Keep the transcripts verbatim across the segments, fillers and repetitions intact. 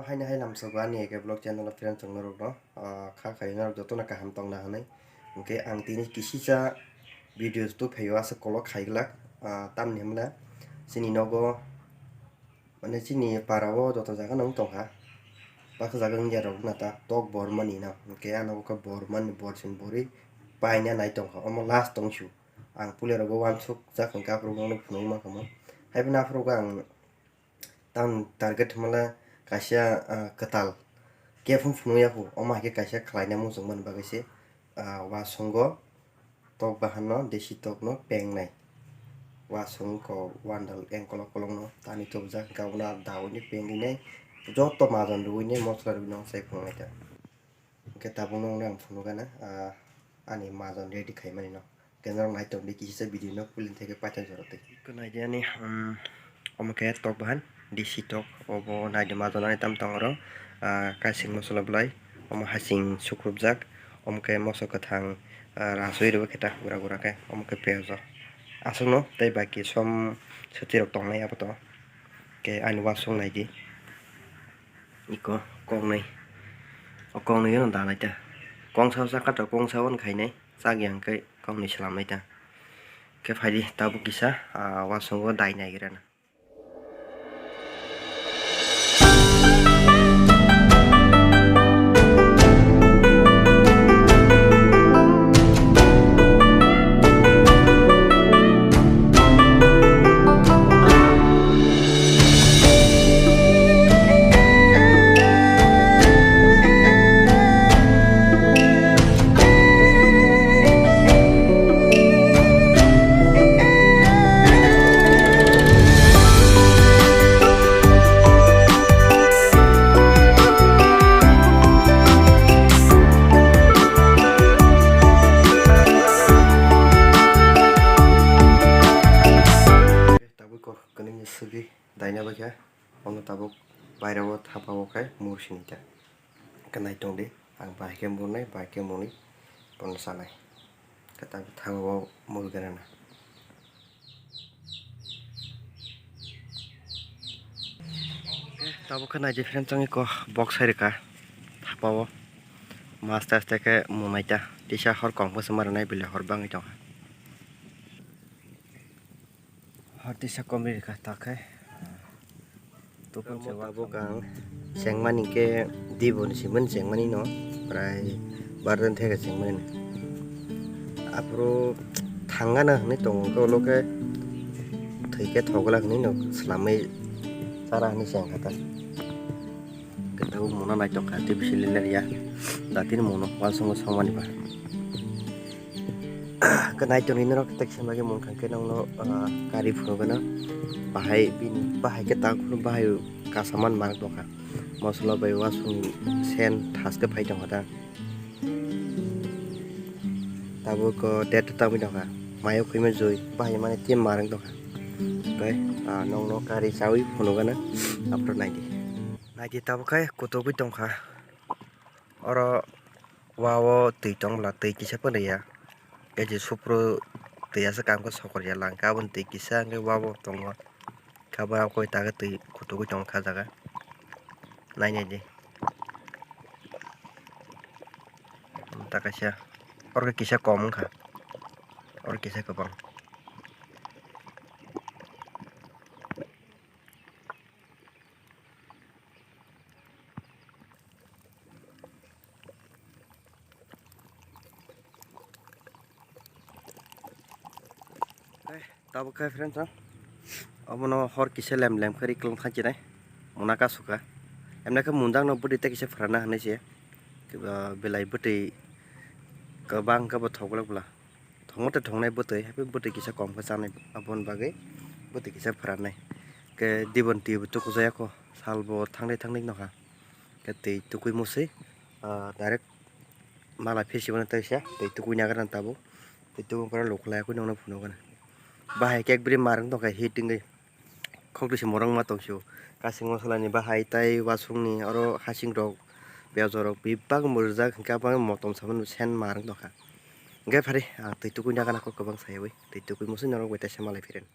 Haino hai lamsogo ani eke vlog channel o friends rok norok no, ah, kha khai norok joto no kaham tongna hinwi. Hwnkhe ang tini kisisa videos tu phaio asa kolok khai glak, ah, tamni hwnle chini nogo, mane chini para o joto jaga no wng tongkha. Baksa jaga wngya rok na ta tok bor mani no, hwnkhe ano khe bor mani bor sin borwi paina nai tongkha, omo last tongsu. Ang puila rogo uansuk jak hwnkhe aphuru bono phunuk mankha mo. Haiphano aphuru ang Tang target hwnmale kaisa, ah, kwtal khe phung phunuk ya kho, omo hai khe kaisa khlaina muchungmani bagwi se, ah, uasongo tok bahanno desi tokno pengnai. Uasong ko uandal eng kolok kolokno tani topjak, hwnkhe abono daui ni pengwi nai joto majon rwui nai mosla rwui nai sai phunuknai ta. Hwnkhe tabukno ang phunukgana, ah, ani majon ready khaimani no. Hwnkhe norok nai tongdi, kisisa video no puilini theke paithak jorok twi. Hwnkhe naidi ani, um, omo khe tok bahan, desi tok, obo naidi majon ani tam tong oro, ah, kaising mosola bwlai, omo hasing sukrupjak, omo khe moso kwthang, ah, rasui rwui khe ta gura gura khe, omo khe piyaj o. Aswkno tei baki som swtwi rok tongnai abo to. Khe ani uasong naidi. Iko koknwi. O koknwi no danai ta. Kongsa o chakha to kongsa o no khainai. Chak yang khe koknwi swlamnai ta. Khe phaidi tabuk kisa, ah, uasongo dai naigra na. Tabuk kok kwnwi swgwi daina bai kha, ono tabuk baira o thapa o khai mur sini ta. Hwnkhe nai tongdi, ang bahai khe murnai, bahai khe mwnwi bono chanai. Khe tabuk thapa o mur gana na. Tabuk khe naidi friend, chwng iko bok sai rwkha thapa o. Aste aste khe mwnai ta, tisa hor kong bwswk ma rwnai, belai hor bangwi tongkha. Hor tisa komri rwkha ta khe. Tabuk ang chengmani khe dibon simani chengmani no, prai bardan theke chengmani. Aphuru thangana hwnwi tongo, hwnkhe ulo khe thwi khe thogla hwnwi no swlamwi chara hwnwi chengkha ta. Khe tabuk mungno naitokha, tei bisi lele ya. Datini mungno uansukno songmani ba. Khe naitonwi norok teksa bagwi mung kha khe nokno, ah, kari phunukgwno. Bahai bini, bahai khe tang phuru bahai kasaman manwi tongkha. Mosola bai uasukni sen thaske phai tongkha ta. Tabuk o date tamwi tongkha. Mayo khwima jui, bahai mani team marwng tongkha. Tei, ah, nokno kari chawi phunukgwno. Aphuru naidi. Naidi tabuk khe kutugwi tongkha. Oro wa o twi tong bwla, twi kisa phano ya. Khe je supru twi aswk kam khe sokor ya lang khe, aboni twi kisa hwnkhe wa bo tongo. Khe abo koi ta khe twi kutugwi tongo kha jaga. Nai nai di. Ta kaisa. Oro khe kisa kom wngkha. Oro kisa kwbang. Tabuk khe friends, obono hor kisa lem lem khe ri kwlwng thanchi nai muna kasukha. Emna khe munjakno bwtwi tei kisa phrana hinwi se, belai bwtwi kwbang khe bo thok glak bwla. Thwngma tei thwngnai bwtwi, haikhe bwtwi kisa kom khe chanai, aboni bagwi bwtwi kisa phrannai. Khe dibon twibo tukujaya kho, salbo thangnai thangnai nokha. Khe twi tukui musui, ah, direct mala phirsi mano tei se twi tukui nagra tabuk. Twi tukui pora lukhlai khe nokno phunukgwna. Bahai khe ekbri marwng tongkha heat wngwi. Khokdwisi morok ma tongsio. Kasing mosolani bahai tei uasukni oro hasing rok, piyaj rok bebak mwrwkjak, hwnkhe aboni motom samani sen ma rwng tongkha. Hwnkhe phari ang twi tukui nagana kok kwbang sayawi, twi tukui musui norok bai teisa malai phiren.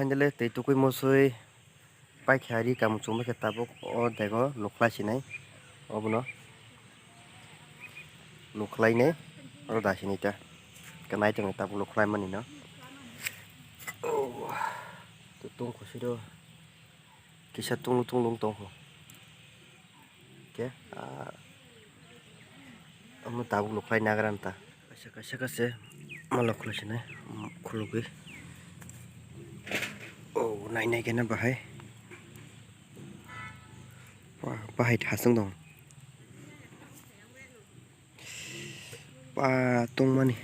Handle tei tukui mosoi paikha ri kamchwng bai khe tabuk o dego lukhlai sinai obono lukhlai nai oro da sinai ta khe nai tongni tabuk lukhlai mani no. Tong khusi do kisa tunglu tunglu wng tong kho. Khe ah, omo tabuk lukhlai nagra nta. Kaisa kaisa kase ma lukhlai sinai khulugwi. O nai nai khe na bahai. Wah, bahai thasung dong. Pa tongmani.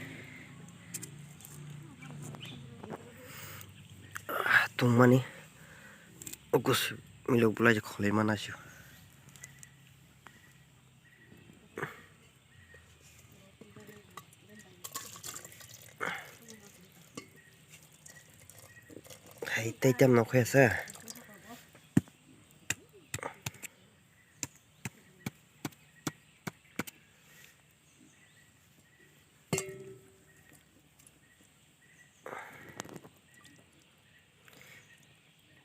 Ah, tongmani. Ogus milok bulai je kholai mana sio. Hai tei tam nok khe sa.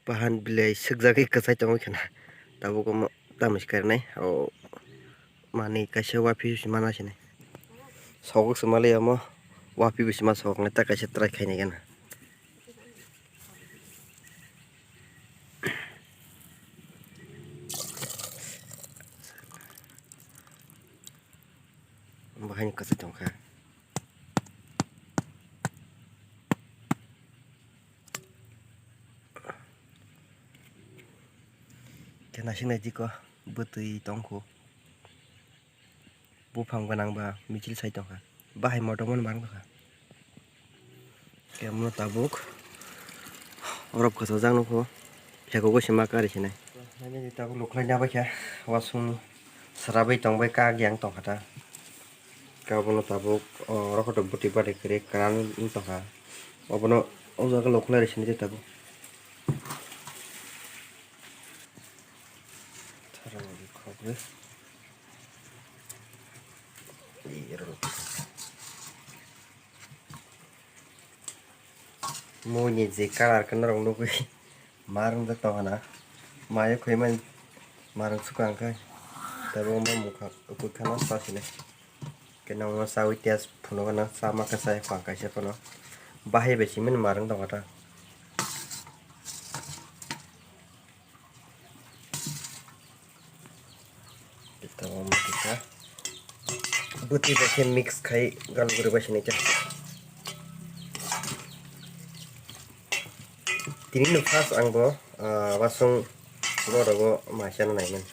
Bahan bilai sukjagwi kwchai tongwi khana. Tabuk omo tamo se karnai. O manwi kaisa wapi se mana sini. Sogok se malai omo wapi bo se ma sogok nai ta kaisa try khainai gana. Bahai ni kwchai tongkha. Khe naising naidi ko bwtwi tongkho. Buphang gwnang ba michil sai tongkha. Bahai motom no mang tongkha. Khe omo tabuk orok kwchajak nukho. Phekogwi se ma kari sinai. Nini tabuk lukhlai na baikha wasung srabai tongbai kak yang tongkha ta. Khe obono tabuk, o, oro kotor bwtwi bari kwrwi kwran wng tongkha. Obono o jaga lukhlai rw sini tei tabuk. Thara khogwi. Mui ni je colour khe norok nugwi ma rwngjak tong hana. Mayo khoi mani ma rwng sukha hwnkhe tei bo ma mukha kwkhwrang sa sini. Khe nokno chawi test phunukgwi nang chama khe chai phang kaisa phano. Bahai bai simi ma rwng tongkha ta. Kita omo kita bwtwi bai khe mix khai galugri bai sini khe. Tini no first ang bo, ah, wasung rogo maisa no naimani.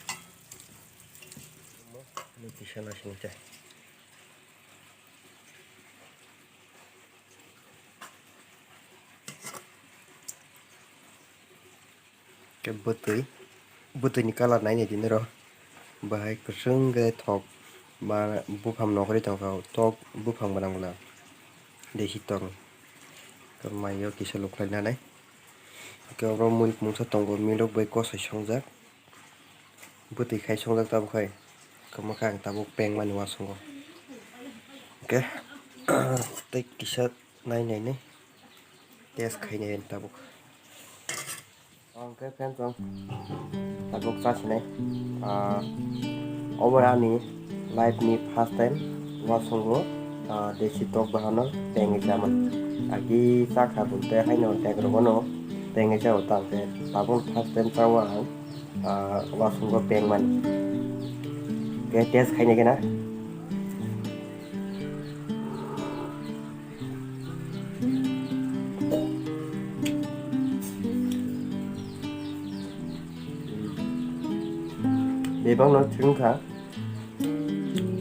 Kisa na sini khe. Khe bwtwi, bwtwi ni colour nai nai di noro. Bahai kwchwng khe thok ma buphang nokri tongkha, thok buphang gwnang bwla. Desi tong. Khe maio kisa lukhlai nanai. Khe oro milk mungsa tongo, milk bai kosoi songjak. Bwtwi khai songjak tabuk khai. Kwmakha ang tabuk peng mani wasungo. Khe tei kisa nai nai nai. Test khai nai tabuk. Ang khe fan tong. Tabuk cha sinai. Ah, obo ani life ni first time wasungo, ah, desi tok bahano tengwi chamani. Agi chakha bumte haino tek rogono tengwi chao tang khe tabuk first time chao ang, ah, wasungo pengmani. Khe test khainai khe na. Bebak no thwng kha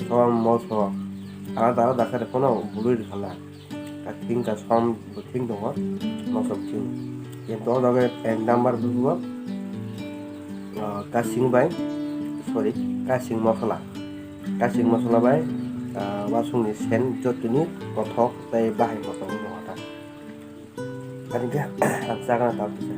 som moso alada alada khe phano bului rwkha na. Ka thwng kha som bo thwng tongo moso bo thwng. Kintu o jaga ek number bugo, ah, kasing bai, sorry, kasing mosola. Kasing mosola bai, ah, wasung ni sen jotoni kothok tei bahai kothok wngkha. Ani khe ang chakna tabuk kisa.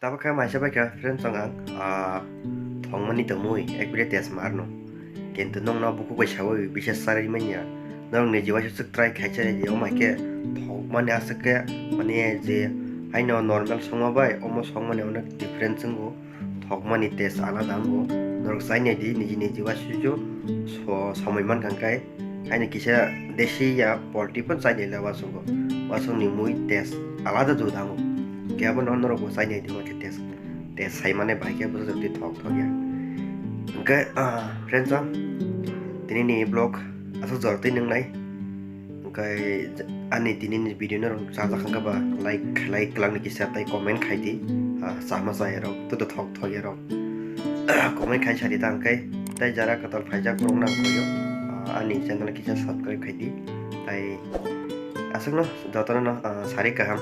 Abo khe maisa bai kha friends, ang ang, ah, thongmani tongmui ekbire test marno. Kintu nokno bukhuk bai sawi bises sarwi manya. Norok ni jiwa suk try khaisa je omai khe thokmani aswk khe, mane je haino normal songma bai omo songmani onek difference wngo. Thokmani test alada wngo. Norok chai nai di niji niji jiwa suju so somoi mankha khe. Haino kisa desi ya poultry pon chai nai le wasuk o. Wasuk ni mui test alada juda wngo. Khe abono norok bo chai nai di ma khe test. Tei saimane bai khe bwsajwk twi thok thok ya. Hwnkhe, ah, friends, ah, tini ni vlog aswk jora twi nwngnai. Hwnkhe ani tini ni video no chajak hwnkhe ba like khlai kwlangni kisa tei comment khai di. Ah, chama chaya rok, tei thok thok ya rok. Comment khai sadi ta hwnkhe tei jara kwtal phaijak borok nang koyo. Ah, ani channel kisa subscribe khai di. Tei aswkno jotono no, ah, sari kaham.